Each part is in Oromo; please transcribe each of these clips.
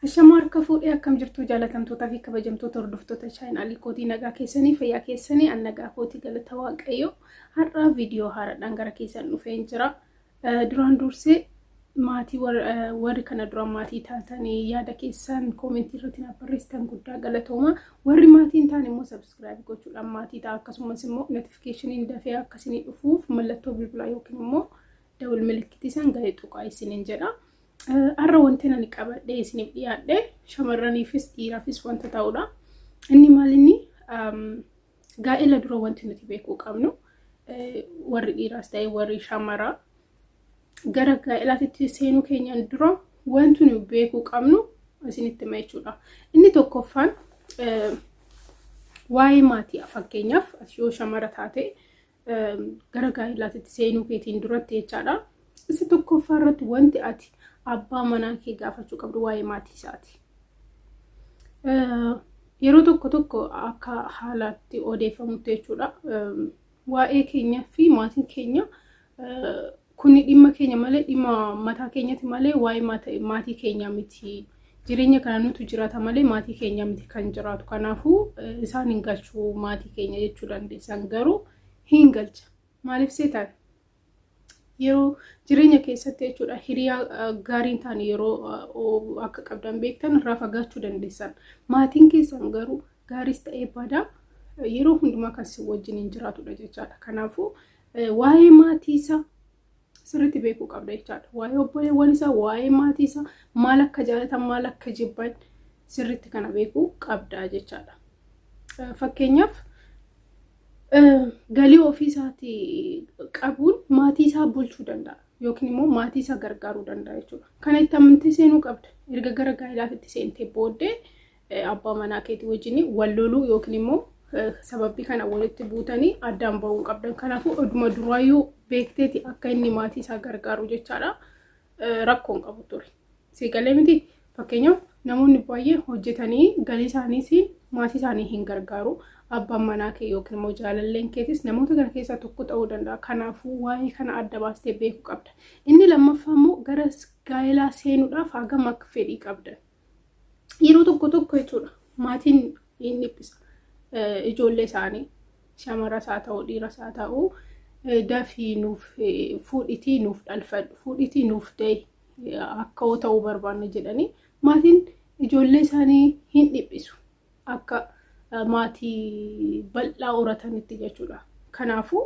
Ashamaa harka fuudhee, akkam jirtu jaalatamtootaa fi kabajamtoota hordoftoota chaanaalii kootii? Nagaa keessanii, fayyaa keessanii? An nagaa kootii, galata Waaqayyo. Har'a viidiyoo haaraadhaan gara keessan dhufeen jira. Duraan dursee maatii warri kana dura maatii taatanii yaada keessan koomentii irratti naaf barreessitan guddaa galatooma. Warri maatii hin taane immoo subscribe gochuudhaan maatii ta'a. Akkasumas immoo notificationiin dafee akka isinii dhufuuf mallattoo bilbilaa yookiin immoo dawul milikitii san gadi tuqaa isiniin jedha. Har'a wanti ani qabadhee isiniif dhiyaadhe shamarraniifis dhiiraafis wanta ta'udha. Inni maal? Inni gaa'ela dura wanti nuti beekuu qabnu, warri dhiiraas ta'e warri shamaraa, gara gaa'elaatti seenuu keenyaan dura wanti nuti beekuu qabnu isinitti hima jechuudha. Inni tokkoffaan waa'ee maatii. Fakkeenyaaf yoo shamara taate, gara gaa'elaatti seenuu keetiin duratti jechaadha. Isa tokkoffaa irratti wanti ati abbaa manaa kee gaafachuu qabdu waa'ee maatii isaati. Yeroo tokko tokko akka haalaatti odeeffamutti jechuudha. Waa'ee keenya fi maatiin keenya kuni dhimma keenya malee, dhimma mataa keenyati malee, waa'ee maatii keenyaa miti. Jireenya kana nutu jiraata malee maatii keenya miti kan jiraatu. Kanaafuu isaan hin galchuu maatii keenya jechuu dandeessan, garuu hin galcha. Maaliif seetaan? Yeroo jireenya keessatti jechuudha, hiriyaa gaariin ta'an yeroo akka qabdan beektan irraa fagaachuu dandeessan. Maatiin keessan garuu gaariis ta'ee badaa yeroo hundumaa kan si wajjin hin jiraatudha jechaadha. Kanaafuu waa'ee maatii isaa sirriitti beekuu qabda jechaadha. Waa'ee obboleewwan isaa, waa'ee maatii isaa, maal akka jaalatan, maal akka jibban sirriitti kana beekuu qabda jechaadha. Fakkeenyaaf galii ofii isaatii qabuun maatii isaa bulchuu danda'a yookiin immoo maatii isaa gargaaruu danda'a jechuudha. Kana itti amantee seenuu qabda. Erga gara gaa'elaatti seentee booddee abbaa manaa keetii wajjin wal loluu yookiin immoo sababii kana walitti buutanii addaan ba'uu qabdan. Kanaafuu oduma duraayyuu beekteeti akka inni maatii isaa gargaaru jechaadha. Rakkoon qabu ture. Siigalee miti? Fakkeenyaaf namoonni baay'een hojjetanii galii isaaniitiin maatii isaanii hin gargaaru. Abbaan manaa kee yookiin immoo jaalalleen keetis namoota kana keessaa tokko ta'uu danda'a. Kanaafuu waa'ee kana adda baastee beekuu qabda. Inni lammaffaa immoo gara gaa'elaa seenuudhaaf hagam akka fedhii qabdan. Yeroo tokko tokko jechuudha, maatiin hin dhiphisa. Ijoollee isaanii, shamaras haa ta'u dhiiras haa ta'u, dafii nuuf fuudhitii nuuf dhalfadhu, fuudhitii nuuf da'i, akka ta'uu barbaanne jedhanii maatiin ijoollee isaanii hin dhiphisu akka maatii bal'aa horatanitti jechuudha. Kanaafuu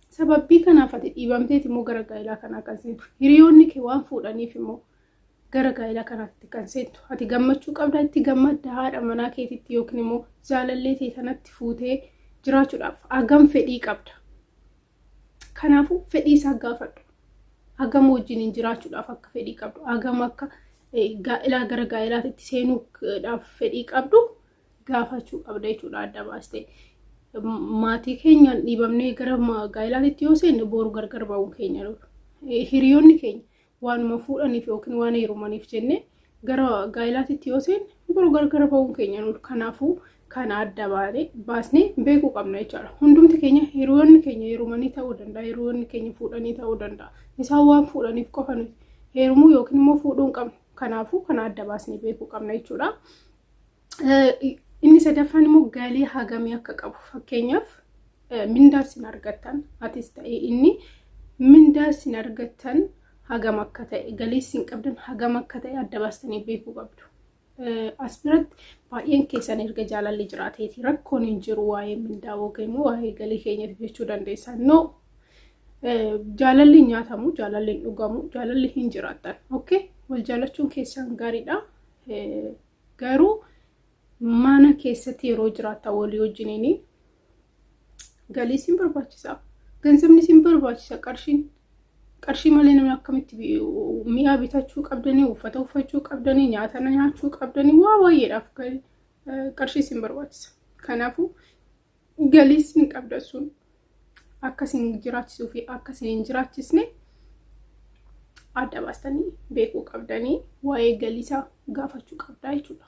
sababii kanaaf ati dhiibamteeti immoo gara gaa'elaa kanaa kan seentu. Hiriyoonni kee waan fuudhaniif immoo gara gaa'elaa kanaatti kan seentu. Ati gammachuu qabda, itti gammadda. Haadha manaa keetitti yookiin immoo jaalallee ta'e sanatti fuutee jiraachuudhaaf hagam fedhii qabda? Kanaafuu fedhii isaa gaafadhu. Hagam wajjin jiraachuudhaaf akka fedhii qabdu, hagam akka gaa'elaa gara gaa'elaatti seenuudhaaf fedhii qabdu gaafachuu qabda jechuudha adda baastee. Maatii keenyaan dhiibamnee gara gaa'elaatti yoo seenne boru gargar ba'uun keenya. Hiriyoonni keenya waanuma fuudhaniif yookiin waan heerumaniif jennee gara gaa'elaatti yoo seenne boru gargar ba'uun keenya. Kanaafuu kana adda baasnee beekuu qabna jechaadha. Hundumti keenya, hiriyoonni keenya heerumanii ta'uu danda'a, hiriyoonni keenya fuudhanii ta'uu danda'a. Isaan waan fuudhaniif qofa nuti heerumuu yookiin immoo fuudhuu hin qabnu. Kanaafuu kana adda baasnee beekuu qabna jechuudha. Inni sadaffaan immoo galii hagamii akka qabu. Fakkeenyaaf mindaa isin argattan, atis ta'e inni, mindaa isin argattan hagam akka ta'e, galii isin qabdan hagam akka ta'e adda baastanii beekuu qabdu. As biratti baay'een keessan erga jaalalli jiraateeti rakkoon hin jiru, waa'ee mindaa yookiin immoo waa'ee galii keenyatiif jechuu dandeessan. No, jaalalli hin nyaatamu, jaalalli hin dhugamu, jaalalli hin jiraattan. Okay, wal jaalachuun keessan gaariidha. Garuu mana keessatti yeroo jiraattan walii wajjiniin galii isin barbaachisa. Gansabni isin barbaachisa, qarshiin. Qarshii malee namni akkamitti mi'a bitachuu qabdanii, uffata uffachuu qabdanii, nyaata nyaachuu qabdanii, waa baay'eedhaaf qarshii isin barbaachisa. Kanaafuu galii isin qabda sun akka isin jiraachisuu fi akka isin hin jiraachisne adda baastanii beekuu qabdanii, waa'ee galii isaa gaafachuu qabdaa jechuudha.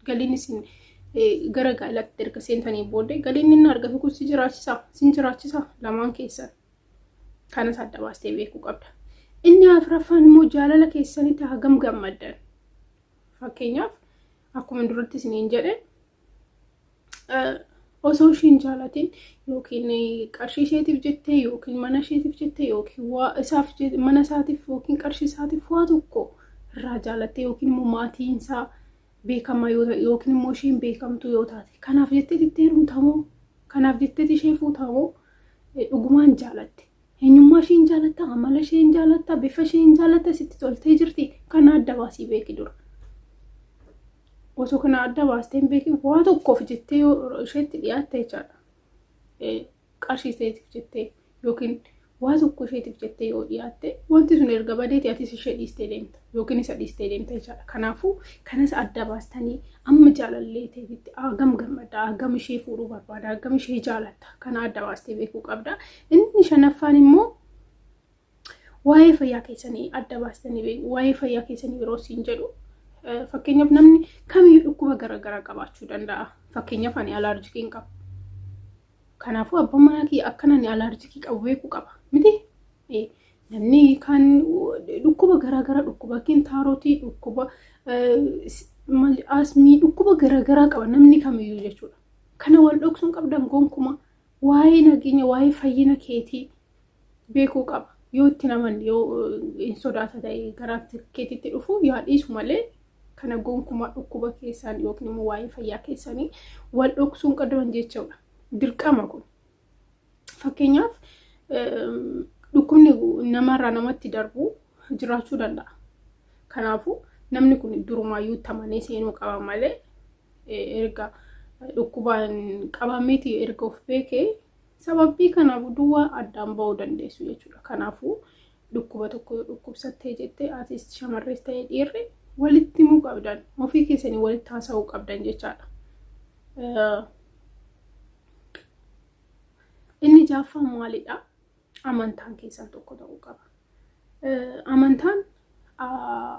Galiin isin gara gaa'elaatti erga seentanii booddee galiin inni argatu kun si jiraachisaa, sin jiraachisaa lamaan keessan? Kanas adda baastee beekuu qabda. Inni afuraffaan immoo jaalala keessanitti hagam gammaddan? Fakkeenyaaf, akkuma duratti isiniin jedhe, osoo ishiin jaalatin yookiin qarshii isheetiif jettee yookiin mana isheetiif jettee yookiin waa isaaf, mana isaatiif yookiin qarshii isaatiif waa tokko irraa jaalattee yookiin immoo maatiin isaa beekamaa yoo ta'e yookiin immoo isheen beekamtuu yoo taate, kanaaf jettee itti heerumtamoo, kanaaf jettee ishee fuutamoo, dhugumaan jaalatte, eenyummaa isheen jaalatta, amala isheen jaalatta, bifa isheen jaalatta, sitti toltee jirti, kana adda baasii beeki dura. Osoo kana adda baastee hin beekin waa tokkoof jettee yoo isheetti dhiyaatte jechaadha. Qarshii isheetiif jettee yookiin waa tokko isheetiif jettee yoo dhiyaatte, wanti sun erga badeeti atis ishee dhiistee deemta yookiin isa dhiistee deemta jechaadha. Kanaafuu kanas adda baastanii, amma jaalallee ta'etti hagam gammadda, hagam ishee fuudhuu barbaada, hagam ishee jaalatta, kana adda baastee beekuu qabda. Inni shanaffaan immoo waa'ee fayyaa keessanii adda baastanii beeku. Waa'ee fayyaa keessanii yeroo siin jedhu, fakkeenyaaf namni kamiyyuu dhukkuba garaagaraa qabaachuu danda'a. Fakkeenyaaf ani allergic hin qabu. Kanaafuu abbaan manaa kiyya akka ani allergic qabu beekuu qaba. Miti? Namni kan dhukkuba garaagaraa, dhukkuba kintaarotii, dhukkuba asmii, dhukkuba garaagaraa qaba namni kamiyyuu jechuudha. Kana wal dhoksuun qabdan gonkumaa. Waa'ee nageenya, waa'ee fayyina keetii beekuu qaba. Yoo itti naman yoo hin sodaata ta'e, gara keetitti dhufu yaa dhiisu malee, kana gonkumaa dhukkuba keessaan yookiin immoo waa'ee fayyaa keessanii wal dhoksuun qabdan jechuudha. Dirqama kun. Fakkeenyaaf, dhukkubni namarraa namatti darbu jiraachuu danda'a. Kanaafuu namni kun durumaayyuu tamanee seenuu qaba malee, erga dhukkubaan qabameeti erga of beekee sababii kanaaf duwwaa addaan ba'uu dandeessu jechuudha. Kanaafuu dhukkuba tokko yoo dhukkubsattee jettee, atis shamarrees ta'ee dhiirri, walitti himuu qabdan, ofii keessanii walitti haasa'uu qabdan jechaadha. Inni jaaffaan maalidha? Amantaan keessan tokko ta'uu qaba. Amantaan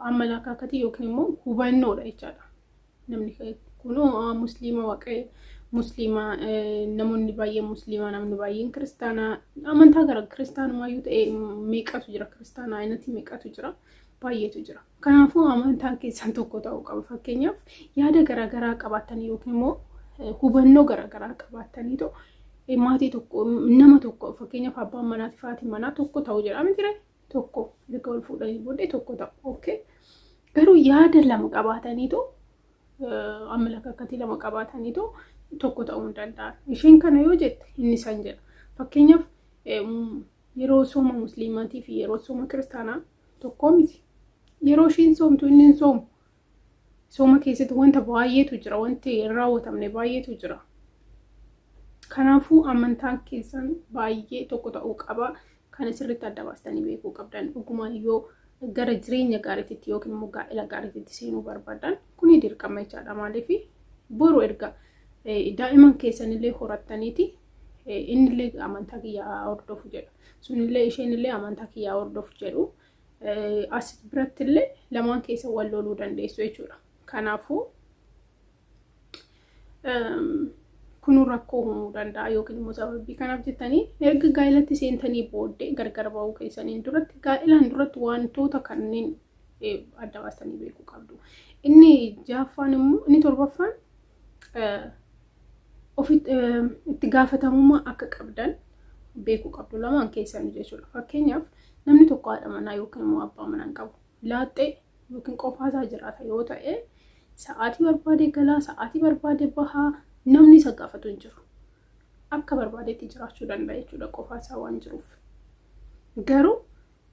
amalakaakatii yookiin immoo hubannoodha jechaadha. Namni kunoo musliima, waaqayyo musliima, namoonni baay'een musliima, namni baay'een kiristaanaa, amantaa gara kiristaanumayyuu ta'e meeqatu jira, kiristaanaa ayinatii meeqatu jira, baay'eetu jira. Kanaafuu amantaan keessan tokko ta'uu qaba. Fakkeenyaaf, yaada garaagaraa qabaatanii yookiin immoo hubannoo garaagaraa qabaattanii ta'u maatii tokko, nama tokko, fakkeenyaaf abbaan manaa fi haati manaa tokko ta'uu jedha miti, tokko erga wal fuudhanii booddee tokko ta'u. Okay. Garuu yaada lama qabaataniitu, amalakaakatii lama qabaataniitu tokko ta'uu hin danda'an. Isheen kana yoo jette, inni san jedha. Fakkeenyaaf, yeroo sooma musliimaatii fi yeroo sooma kiristaanaa tokko miti. Yeroo ishiin soomtu inni hin soomu. Sooma keessatti wanta baay'eetu jira, wanti hin raawwatamne baay'eetu jira. Kanaafuu amantaan keessan baay'ee tokko ta'uu qaba. Kana sirriitti adda baastanii beekuu qabdan. Dhugumaan yoo gara jireenya gaariitti yookiin immoo gaa'ela gaariitti seenuu barbaadan, kuni dirqama jechaadha. Maaliif, boru erga daa'iman keessanillee horattaniiti, innillee amantaa kiyyaa hordofu jedha. Sunillee isheenillee amantaa kiyyaa hordofu jedhu. As birattillee lamaan keessa wal loluu dandeessu jechuudha. Kanaafuu kun rakkoo uumuu danda'a yookiin immoo sababii kanaaf jettanii erga gaa'elatti seentanii booddee gargar ba'uu keessaniin duratti, gaa'elaan duratti wantoota kanneen adda baastanii beekuu qabdu. Inni jaaffaan immoo, inni torbaffaan, ofitti itti gaafatamummaa akka qabdan beekuu qabdu lamaan keessanii jechuudha. Fakkeenyaaf, namni tokko haadha manaa yookiin immoo abbaa manaa hin qabu. Laaxxee yookiin qofaasaa jiraata yoo ta'e, sa'aatii barbaade galaa, sa'aatii barbaade bahaa, namni isa gaafatu hin jiru. Akka barbaadetti jiraachuu danda'a jechuudha, qofaasaa waan jiruuf. Garuu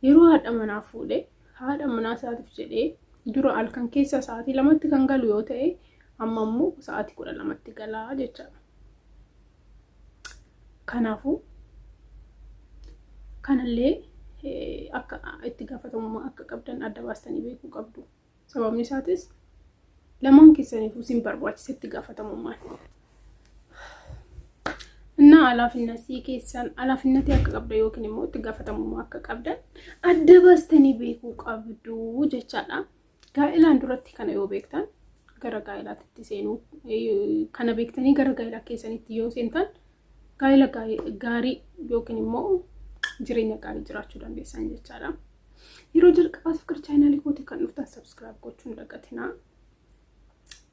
yeroo haadha manaa fuudhee, haadha manaa isaatiif jedhee dura halkan keessa sa'aatii 2tti kan galu yoo ta'e, amma immoo sa'aatii 12tti galaa jechaadha. Kanaafuu kanallee akka itti gaafatamummaa akka qabdan adda baastanii beekuu qabdu. Sababni isaatis lamaan keessaniifuu isin barbaachisa itti gaafatamummaan. እና alaafinnasii keessan alaafinnatii akka qabdan yookiin immoo itti gaafatamummaa akka qabdan adda baastanii beekuu qabdu jechaadha. Gaa'elaan duratti kana yoo beektan, gara gaa'elaatti seenuu kana beektanii gara gaa'elaa keessanitti yoo seentan, gaa'ela gaarii yookiin immoo jireenya gaarii jiraachuu dandeessan jechaadha. Yeroo jalqabaaf gara chaanaalii kootii kan dhuftan, subscribe gochuun dagatinaa.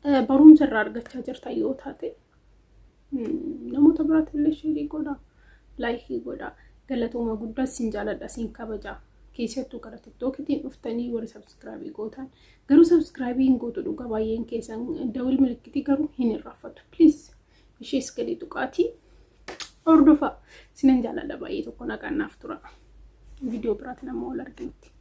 Barumsa irraa argachaa jirta yoo taate, namoota biraatti illee share godhaa, like godhaa. Galatooma guddaa, sin jaaladha, sin kabajaa. Keessattuu karaa TikTokitiin dhuftanii warri subscribe gootan, garuu subscribe hin gootu dhugaa baay'een keessan, dawil milikitii garuu hin irraanfatu. Please, ishees gadi tuqaatii hordofaa. Sinan jaaladha baay'ee tokko, naqannaaf tura. Viidiyoo biraatiin amma wal arginutti.